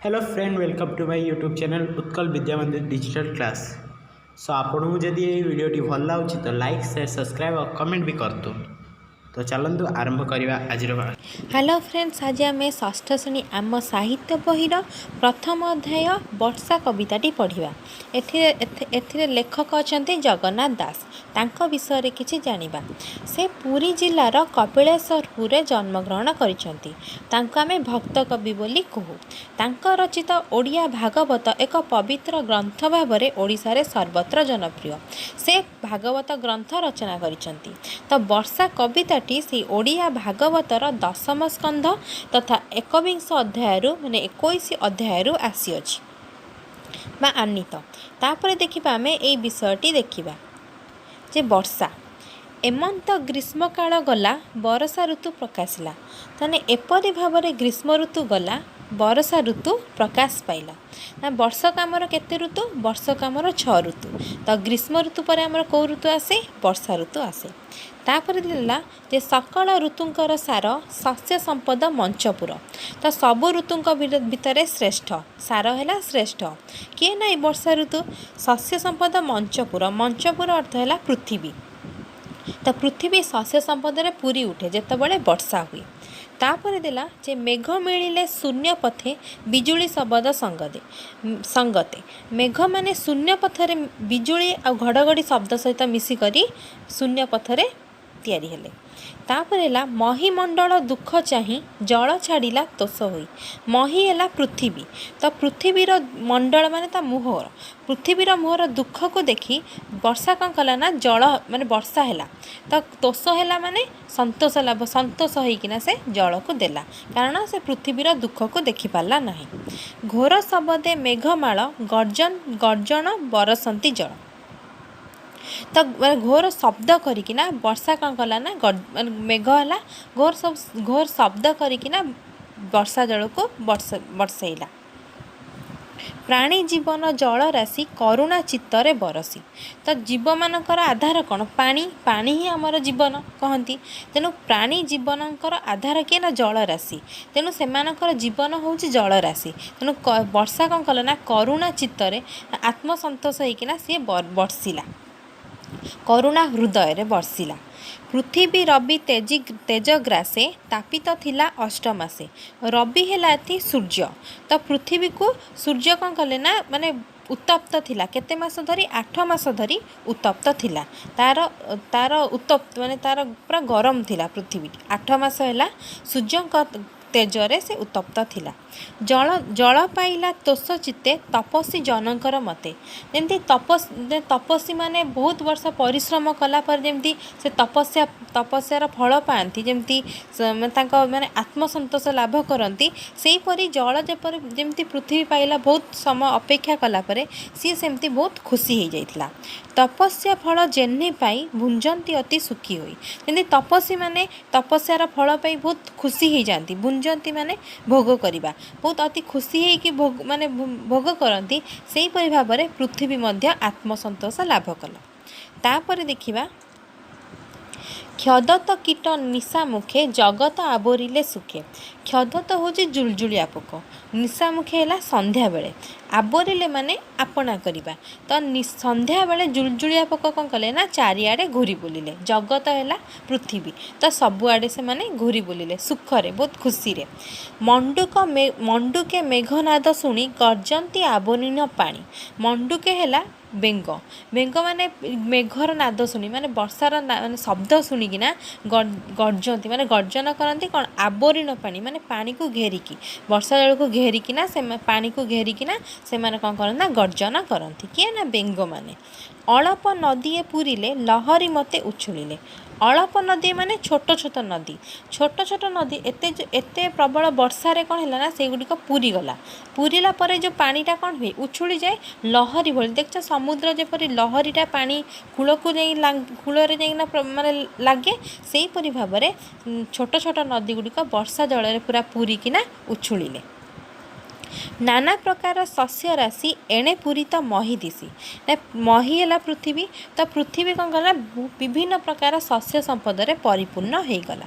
Hello friend, welcome to my YouTube channel Utkal Vidyamandir digital class. Show ଆପଣଙ୍କୁ ଯଦି ଏଇ ଭିଡ଼ିଓଟି ଭଲ ଲାଗୁଛି, ତ ଲାଇକ୍, ସେୟାର, ସବସ୍କ୍ରାଇବ୍ ଆଉ କମେଣ୍ଟ ବି କରନ୍ତୁ। ତ ଚାଲନ୍ତୁ ଆରମ୍ଭ କରିବା ଆଜିର ହ୍ୟାଲୋ ଫ୍ରେଣ୍ଡସ୍, ଆଜି ଆମେ ଷଷ୍ଠ ଶ୍ରେଣୀ ଆମ ସାହିତ୍ୟ ବହିର ପ୍ରଥମ ଅଧ୍ୟାୟ ବର୍ଷା କବିତାଟି ପଢ଼ିବା। ଏଥିରେ ଲେଖକ ଅଛନ୍ତି ଜଗନ୍ନାଥ ଦାସ। ତାଙ୍କ ବିଷୟରେ କିଛି ଜାଣିବା। ସେ ପୁରୀ ଜିଲ୍ଲାର କପିଳେଶ୍ୱରପୁରରେ ଜନ୍ମଗ୍ରହଣ କରିଛନ୍ତି। ତାଙ୍କୁ ଆମେ ଭକ୍ତ କବି ବୋଲି କହୁ। ତାଙ୍କ ରଚିତ ଓଡ଼ିଆ ଭାଗବତ ଏକ ପବିତ୍ର ଗ୍ରନ୍ଥ ଭାବରେ ଓଡ଼ିଶାରେ ସର୍ବତ୍ର ଜନପ୍ରିୟ। ସେ ଭାଗବତ ଗ୍ରନ୍ଥ ରଚନା କରିଛନ୍ତି। ତ ବର୍ଷା କବିତାଟି ସେଇ ଓଡ଼ିଆ ଭାଗବତର ଦଶମ ସ୍କନ୍ଧ ତଥା ଏକବିଂଶ ଅଧ୍ୟାୟରୁ, ମାନେ 21 ଅଧ୍ୟାୟରୁ ଆସିଅଛି ବା ଆନୀତ। ତାପରେ ଦେଖିବା, ଆମେ ଏଇ ବିଷୟଟି ଦେଖିବା ଯେ ବର୍ଷା। ଏମନ୍ତ ଗ୍ରୀଷ୍ମକାଳ ଗଲା, ବରଷା ଋତୁ ପ୍ରକାଶିଲା। ତାହେଲେ ଏପରି ଭାବରେ ଗ୍ରୀଷ୍ମ ଋତୁ ଗଲା, ବରଷା ଋତୁ ପ୍ରକାଶ ପାଇଲା। ନା, ବର୍ଷକ ଆମର କେତେ ଋତୁ? ବର୍ଷକ ଆମର 6 ଋତୁ। ତ ଗ୍ରୀଷ୍ମ ଋତୁ ପରେ ଆମର କେଉଁ ଋତୁ ଆସେ? ବର୍ଷା ଋତୁ ଆସେ। ତାପରେ ଦେଲା ଯେ ସକଳ ଋତୁଙ୍କର ସାର, ଶସ୍ୟ ସମ୍ପଦ ମଞ୍ଚପୁର। ତ ସବୁ ଋତୁଙ୍କ ଭିତରେ ଶ୍ରେଷ୍ଠ, ସାର ହେଲା ଶ୍ରେଷ୍ଠ କିଏ ନା ଏଇ ବର୍ଷା ଋତୁ। ଶସ୍ୟ ସମ୍ପଦ ମଞ୍ଚପୁର। ମଞ୍ଚପୁର ଅର୍ଥ ହେଲା ପୃଥିବୀ। ତ ପୃଥିବୀ ଶସ୍ୟ ସମ୍ପଦରେ ପୁରି ଉଠେ ଯେତେବେଳେ ବର୍ଷା ହୁଏ। ତାପରେ ଦେଲା ଯେ ମେଘ ମିଳିଲେ ଶୂନ୍ୟ ପଥେ, ବିଜୁଳି ଶବଦ ସଙ୍ଗତେ ସଙ୍ଗତେ। ମେଘମାନେ ଶୂନ୍ୟ ପଥରେ ବିଜୁଳି ଆଉ ଘଡ଼ଘଡ଼ି ଶବ୍ଦ ସହିତ ମିଶିକରି ଶୂନ୍ୟ ପଥରେ ତିଆରି ହେଲେ। ତାପରେ ହେଲା ମହିମଣ୍ଡଳ ଦୁଃଖ ଚାହିଁ, ଜଳ ଛାଡ଼ିଲା ତୋଷ ହୋଇ। ମହି ହେଲା ପୃଥିବୀ। ତ ପୃଥିବୀର ମଣ୍ଡଳ ମାନେ ତା ମୁହଁର, ପୃଥିବୀର ମୁହଁର ଦୁଃଖକୁ ଦେଖି ବର୍ଷା କ'ଣ କଲା ନା ଜଳ, ମାନେ ବର୍ଷା ହେଲା। ତ ତୋଷ ହେଲା ମାନେ ସନ୍ତୋଷ ଲାଭ, ସନ୍ତୋଷ ହେଇକିନା ସେ ଜଳକୁ ଦେଲା, କାରଣ ସେ ପୃଥିବୀର ଦୁଃଖକୁ ଦେଖିପାରିଲା ନାହିଁ। ଘୋର ଶବଦେ ମେଘମାଳ ଗର୍ଜନ, ଗର୍ଜନ ବରସନ୍ତି ଜଳ। ତ ମାନେ ଘୋର ଶବ୍ଦ କରିକିନା ବର୍ଷା କ'ଣ କଲା ନା ମାନେ ମେଘ ହେଲା, ଘୋର ସବୁ ଘୋର ଶବ୍ଦ କରିକିନା ବର୍ଷା ଜଳକୁ ବର୍ଷେଇଲା। ପ୍ରାଣୀ ଜୀବନ ଜଳରାଶି କରୁଣା ଚିତ୍ତରେ ବରସି। ତ ଜୀବମାନଙ୍କର ଆଧାର କ'ଣ? ପାଣି। ପାଣି ହିଁ ଆମର ଜୀବନ କହନ୍ତି। ତେଣୁ ପ୍ରାଣୀ ଜୀବନଙ୍କର ଆଧାର କିଏ ନା ଜଳରାଶି। ତେଣୁ ସେମାନଙ୍କର ଜୀବନ ହେଉଛି ଜଳରାଶି। ତେଣୁ ବର୍ଷା କ'ଣ କଲା ନା କରୁଣା ଚିତ୍ତରେ ଆତ୍ମସନ୍ତୋଷ ହେଇକିନା ସିଏ ବର୍ଷିଲା, କରୁଣା ହୃଦୟରେ ବର୍ଷିଲା। ପୃଥିବୀ ରବି ତେଜି ତେଜଗ୍ରାସେ, ତାପିତ ଥିଲା ଅଷ୍ଟମାସେ। ରବି ହେଲା ଏଠି ସୂର୍ଯ୍ୟ। ତ ପୃଥିବୀକୁ ସୂର୍ଯ୍ୟ କ'ଣ କଲେ ନା ମାନେ ଉତ୍ତପ୍ତ ଥିଲା କେତେ ମାସ ଧରି? 8 ମାସ ଧରି ଉତ୍ତପ୍ତ ଥିଲା। ତାର ଉତ୍ତପ୍ତ ମାନେ ତାର ପୁରା ଗରମ ଥିଲା ପୃଥିବୀ। 8 ମାସ ହେଲା ସୂର୍ଯ୍ୟଙ୍କ ତେଜରେ ସେ ଉତ୍ତପ୍ତ ଥିଲା। ଜଳ ପାଇଲା ତୋଷ ଚିତ୍ତେ ତପସ୍ୱୀ ଜନଙ୍କର ମତେ। ଯେମିତି ତପସ୍ୱୀମାନେ ବହୁତ ବର୍ଷ ପରିଶ୍ରମ କଲା ପରେ ଯେମିତି ସେ ତପସ୍ୟାର ଫଳ ପାଆନ୍ତି, ଯେମିତି ତାଙ୍କ ମାନେ ଆତ୍ମସନ୍ତୋଷ ଲାଭ କରନ୍ତି, ସେହିପରି ଜଳ ଯେପରି ଯେମିତି ପୃଥିବୀ ପାଇଲା ବହୁତ ସମୟ ଅପେକ୍ଷା କଲା ପରେ, ସିଏ ସେମିତି ବହୁତ ଖୁସି ହେଇଯାଇଥିଲା। ତପସ୍ୟା ଫଳ ଯେହ୍ନେ ପାଇ, ଭୁଞ୍ଜନ୍ତି ଅତି ସୁଖୀ ହୋଇ। ଯେମିତି ତପସ୍ୱୀମାନେ ତପସ୍ୟାର ଫଳ ପାଇ ବହୁତ ଖୁସି ହେଇଯାଆନ୍ତି। ଭୁଞ୍ଜନ୍ତି ମାନେ ଭୋଗ କରିବା, ବହୁତ ଅତି ଖୁସି ହେଇକି ଭୋଗ ମାନେ ଭୋଗ କରନ୍ତି, ସେହିପରି ଭାବରେ ପୃଥିବୀ ମଧ୍ୟ ଆତ୍ମସନ୍ତୋଷ ଲାଭ କଲା। ତାପରେ ଦେଖିବା, କ୍ଷଦତ କୀଟ ନିଶା ମୁଖେ, ଜଗତ ଆବୋରିଲେ ସୁଖେ। କ୍ଷଦତ ହେଉଛି ଜୁଳୁଜୁଳିଆ ପୋକ, ନିଶା ମୁଖେ ହେଲା ସନ୍ଧ୍ୟାବେଳେ, ଆବୋରିଲେ ମାନେ ଆପଣା କରିବା। ତ ସନ୍ଧ୍ୟାବେଳେ ଜୁଳୁଜୁଳିଆ ପୋକ କ'ଣ କଲେ ନା ଚାରିଆଡ଼େ ଘୁରି ବୁଲିଲେ। ଜଗତ ହେଲା ପୃଥିବୀ। ତ ସବୁଆଡ଼େ ସେମାନେ ଘୁରି ବୁଲିଲେ ସୁଖରେ, ବହୁତ ଖୁସିରେ। ମଣ୍ଡୁକେ ମେଘନାଦ ଶୁଣି, ଗର୍ଜନ୍ତି ଆବୋରିଣ ପାଣି। ମଣ୍ଡୁକେ ହେଲା ବେଙ୍ଗ। ବେଙ୍ଗମାନେ ମେଘର ନାଦ ଶୁଣି, ମାନେ ବର୍ଷାର ମାନେ ଶବ୍ଦ ଶୁଣିକିନା ଗର୍ଜନ୍ତି ମାନେ ଗର୍ଜନ କରନ୍ତି। କ'ଣ? ଆବୋରିଣ ପାଣି ମାନେ ପାଣିକୁ ଘେରିକି, ବର୍ଷା ଜଳକୁ ଘେରିକିନା, ସେ ପାଣିକୁ ଘେରିକିନା ସେମାନେ କ'ଣ କରନ୍ତି ନା ଗର୍ଜନ କରନ୍ତି। କିଏ ନା ବେଙ୍ଗମାନେ। ଅଳପ ନଦୀଏ ପୂରିଲେ, ଲହରୀ ମତେ ଉଛୁଳିଲେ। ଅଳପ ନଦୀ ମାନେ ଛୋଟ ଛୋଟ ନଦୀ। ଛୋଟ ଛୋଟ ନଦୀ ଏତେ ଏତେ ପ୍ରବଳ ବର୍ଷାରେ କ'ଣ ହେଲା ନା ସେଇଗୁଡ଼ିକ ପୁରିଗଲା। ପୁରିଲା ପରେ ଯେଉଁ ପାଣିଟା କ'ଣ ହୁଏ? ଉଛୁଳିଯାଏ ଲହରୀ ଭଳି। ଦେଖିଛ, ସମୁଦ୍ର ଯେପରି ଲହରୀଟା ପାଣି କୂଳକୁ ଯାଇ କୂଳରେ ଯାଇକିନା ମାନେ ଲାଗେ, ସେହିପରି ଭାବରେ ଛୋଟ ଛୋଟ ନଦୀ ଗୁଡ଼ିକ ବର୍ଷା ଜଳରେ ପୁରା ପୁରିକିନା ଉଛୁଳିଲେ। ନାନା ପ୍ରକାର ଶସ୍ୟ ରାଶି ଏଣେ ପୂରିତ ମହୀ ଦିଶି। ନା, ମହୀ ହେଲା ପୃଥିବୀ। ତ ପୃଥିବୀ କ'ଣ କଲା? ବିଭିନ୍ନ ପ୍ରକାର ଶସ୍ୟ ସମ୍ପଦରେ ପରିପୂର୍ଣ୍ଣ ହେଇଗଲା।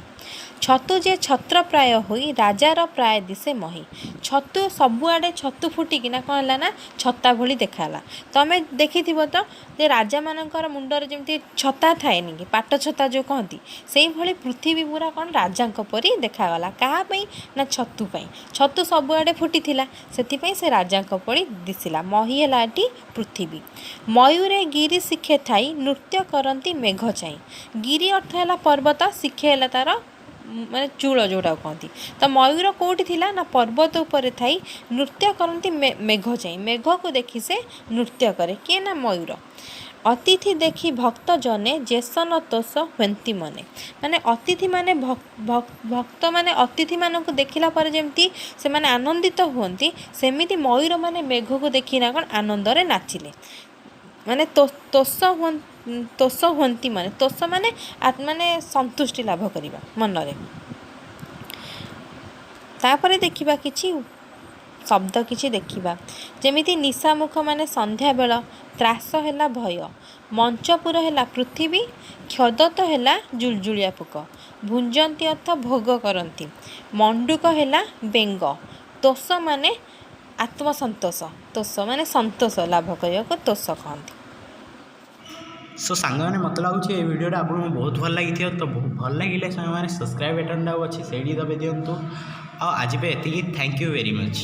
ଛତୁ ଯେ ଛତ୍ର ପ୍ରାୟ ହୋଇ ରାଜାର ପ୍ରାୟ ଦିଶେ ମହି। ଛତୁ ସବୁଆଡ଼େ ଛତୁ ଫୁଟିକିନା କ'ଣ ହେଲା ନା ଛତା ଭଳି ଦେଖାହେଲା। ତମେ ଦେଖିଥିବ ତ ଯେ ରାଜାମାନଙ୍କର ମୁଣ୍ଡରେ ଯେମିତି ଛତା ଥାଏନି କି, ପାଟ ଛତା ଯେଉଁ କହନ୍ତି, ସେଇଭଳି ପୃଥିବୀ ପୁରା କ'ଣ ରାଜାଙ୍କ ପରି ଦେଖାଗଲା। କାହା ପାଇଁ ନା ଛତୁ ପାଇଁ। ଛତୁ ସବୁଆଡ଼େ ଫୁଟିଥିଲା, ସେଥିପାଇଁ ସେ ରାଜାଙ୍କ ପରି ଦିଶିଲା। ମହି ହେଲା ଏଠି ପୃଥିବୀ। ମୟୂରେ ଗିରି ଶିଖେ ଥାଇ ନୃତ୍ୟ କରନ୍ତି ମେଘ ଚାହିଁ। ଗିରି ଅର୍ଥ ହେଲା ପର୍ବତ, ଶିଖେ ହେଲା ତା'ର ମାନେ ଚୂଳ ଯେଉଁଟାକୁ କହନ୍ତି। ତ ମୟୂର କେଉଁଠି ଥିଲା ନା ପର୍ବତ ଉପରେ ଥାଇ ନୃତ୍ୟ କରନ୍ତି ମେଘ ଚାହିଁ। ମେଘକୁ ଦେଖି ସେ ନୃତ୍ୟ କରେ। କିଏ ନା ମୟୂର। ଅତିଥି ଦେଖି ଭକ୍ତ ଜନେ ଯେସନ ତୋଷ ହୁଅନ୍ତି ମନେ। ମାନେ ଅତିଥିମାନେ, ଭକ୍ତମାନେ ଅତିଥିମାନଙ୍କୁ ଦେଖିଲା ପରେ ଯେମିତି ସେମାନେ ଆନନ୍ଦିତ ହୁଅନ୍ତି, ସେମିତି ମୟୂରମାନେ ମେଘକୁ ଦେଖିନା କ'ଣ ଆନନ୍ଦରେ ନାଚିଲେ। ମାନେ ତୋଷ ହୁଅନ୍ତି ମାନେ, ତୋଷ ମାନେ ମାନେ ସନ୍ତୁଷ୍ଟି ଲାଭ କରିବା ମନରେ। ତାପରେ ଦେଖିବା କିଛି ଶବ୍ଦ କିଛି ଦେଖିବା, ଯେମିତି ନିଶାମୁଖ ମାନେ ସନ୍ଧ୍ୟାବେଳ, ତ୍ରାସ ହେଲା ଭୟ, ମଞ୍ଚପୁର ହେଲା ପୃଥିବୀ, କ୍ଷଦତ ହେଲା ଜୁଳଜୁଳିଆ ପୋକ, ଭୁଞ୍ଜନ୍ତି ଅର୍ଥ ଭୋଗ କରନ୍ତି, ମଣ୍ଡୁକ ହେଲା ବେଙ୍ଗ, ତୋଷ ମାନେ ଆତ୍ମସନ୍ତୋଷ, ତୋଷ ମାନେ ସନ୍ତୋଷ ଲାଭ କରିବାକୁ ତୋଷ କହନ୍ତି। ସୋ ସାଙ୍ଗମାନେ, ମୋତେ ଲାଗୁଛି ଏଇ ଭିଡ଼ିଓଟା ଆପଣଙ୍କୁ ବହୁତ ଭଲ ଲାଗିଥିବ। ତ ଭଲ ଲାଗିଲେ ସାଙ୍ଗମାନେ, ସବସ୍କ୍ରାଇବ୍ ବଟନ୍ଟା ଅଛି, ସେଇଠି ଦବାଇ ଦିଅନ୍ତୁ। ଆଉ ଆଜି ପାଇଁ ଏତିକି। Thank you very much.